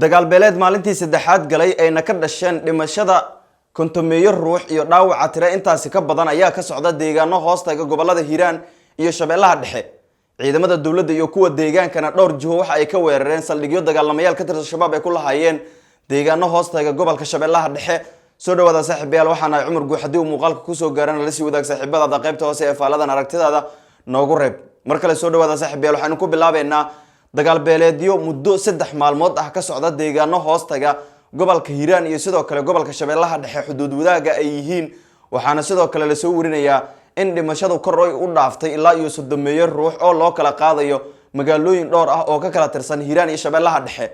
Dagaal beeleed maalintii saddexaad galay ayna ka dhasheen dhimashada 50meeyo ruux iyo dhaawaca tire intaasi ka badan ayaa ka socda deegaano hoostaga gobolada Hiiraan iyo Shabeellaha Dhexe. Ciidamada dowladda iyo kuwa deegaankana dhowr jiho waxa ay ka weerareen saldhigyo dagaalamayaal ka tirsan Shabaab ay ku lahaayeen deegaano hoostaga gobolka Shabeellaha Dhexe. Soo dhawaada, saaxiibayaal. Waxaan ahay Cumar Guux. Haddii uu muuqaalka kusoo gaarana, la sii wadaag saaxiibadaada. Qaybta hoose ee faaladan aragtidaada noogu reeb. Mar kale soo dhawaada, saaxiibayaal. Waxaynu ku bilaabeynaa dagaal beeleedyo muddo 3 maalmood ah ka socda deegaano hoostaga gobolka Hiiraan iyo sidoo kale gobolka Shabeellaha Dhexe xuduud wadaaga ay yihiin. Waxaana sidoo kale lasoo warinayaa in dhimashadu kor ay u dhaaftay ilaa iyo 30meeyo ruux oo loo kala qaadayo magaalooyin dhowr ah oo ka kala tirsan Hiiraan iyo Shabeellaha Dhexe.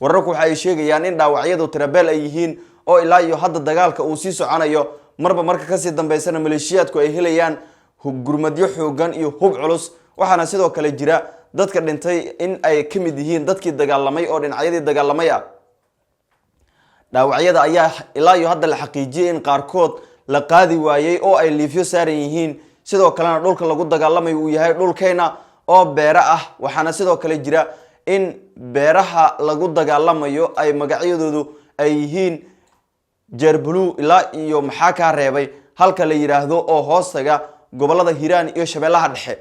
Wararku waxa ay sheegayaan in dhaawacyadu tirabeel ay yihiin oo ilaa iyo hadda dagaalka uu sii soconayo, marba marka kasii dambeysana maleeshiyaadku ay helayaan gurmadyo xoogan iyo hub culus. Waxaana sidoo kale jira dadka dhintay in ay ka mid yihiin dadkii dagaalamay oo dhinacyadii dagaalamay ah. Dhaawacyada ayaa ilaa iyo hadda la xaqiijiyey in qaarkood la qaadi waayey oo ay liifyo saaran yihiin, sidoo kalena dhulka lagu dagaalamayo uu yahay dhulkayna oo beero ah. Waxaana sidoo kale jira in beeraha lagu dagaalamayo ay magacyadoodu ay yihiin Jeerbulu ilaa iyo maxaa kaa reebay halka la yidhaahdo oo hoostaga gobolada Hiiraan iyo Shabeellaha Dhexe,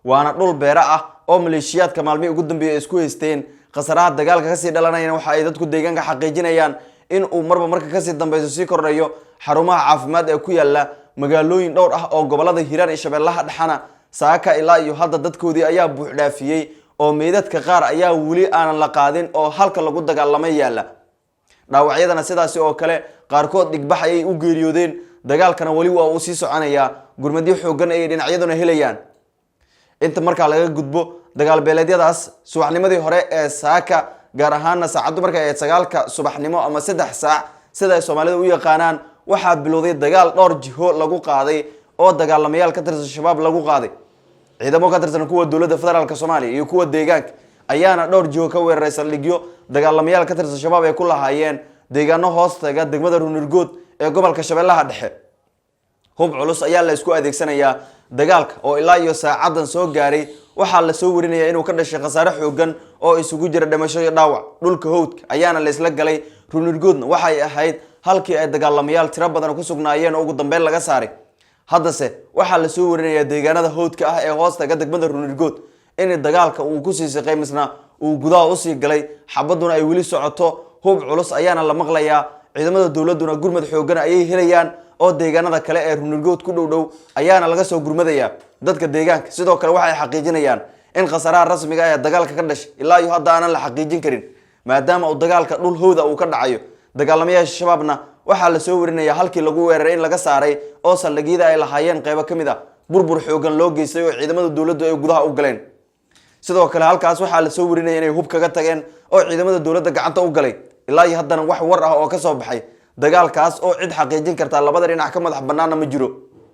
waana dhul beero ah oo maleeshiyaadka maalmihii ugu dambeeyay ay isku haysteen. Khasaraha dagaalka kasii dhalanayana waxa ay dadku deegaanka xaqiijinayaan in uu marba marka kasii dambeyso sii kordhayo. Xarumaha caafimaad ee ku yaala magaalooyin dhowr ah oo gobolada Hiiraan iyo Shabeellaha Dhexena saaka ilaa iyo hadda dadkoodii ayaa buux dhaafiyey oo meydadka qaar ayaa weli aanan la qaadin oo halka lagu dagaalamay yaalla. Dhaawacyadana sidaasi oo kale qaarkood dhigbax ayay u geeriyoodeen. Dagaalkana weli waa uu sii soconayaa, gurmadyo xoogan ayay dhinacyaduna helayaan. Inta markaa laga gudbo dagaal beeleedyadaas, subaxnimadii hore ee saaka, gaar ahaana saacaddu markay ahayd 9-ka subaxnimo ama 3 saac sida ay Soomaalida u yaqaanaan, waxaa bilowday dagaal dhowr jiho lagu qaaday oo dagaalamayaal ka tirsan Shabaab lagu qaaday. Ciidamo ka tirsan kuwa dowladda federaalka Soomaaliya iyo kuwa deegaanka ayaana dhowr jiho ka weeraray saldhigyo dagaalamayaal ka tirsan Shabaab ay ku lahaayeen deegaano hoostaga degmada Runirgood ee gobolka Shabeellaha Dhexe. Hub culus ayaa la isku adeegsanayaa dagaalka oo ilaa iyo saacadan soo gaaray. Waxaa lasoo warinaya inuu ka dhashay khasaare xoogan oo isugu jira dhimasho iyo dhaawac. Dhulka howdka ayaana la isla galay. Runirgoodna waxay ahayd halkii ay dagaalamayaal tiro badan ku sugnaayeen oo ugu dambeyn laga saaray. Haddase waxaa lasoo warinayaa deegaanada howdka ah ee hoostaga degmada Runirgood in dagaalka uu kusii siqay, misna uu gudaha usii galay, xabaduna ay weli socoto. Hub culus ayaana la maqlayaa. Ciidamada dowladuna gurmad xoogan ayay helayaan oo deegaanada kale ee Runirgood ku dhow dhow ayaana laga soo gurmadayaa. Dadka deegaanka sidoo kale waxay xaqiijinayaan in khasaaraha rasmiga ah ee dagaalka ka dhashay ilaa iyo hadda aanan la xaqiijin karin, maadaama uu dagaalka dhul howda uu ka dhacayo. Dagaalamayaasha Shabaabna waxaa lasoo warinaya halkii lagu weeraray in laga saaray oo saldhigyada ay lahaayeen qeybo ka mid a burbur xoogan loo geystay oo ciidamada dowladdu ay gudaha u galeen. Sidoo kale halkaas waxaa lasoo warinaya inay hub kaga tageen oo ciidamada dowladda gacanta u galay. Ilaa iyo haddana wax war ah oo kasoo baxay dagaalkaas oo cid xaqiijin kartaa labada dhinac ka madax banaana ma jiro.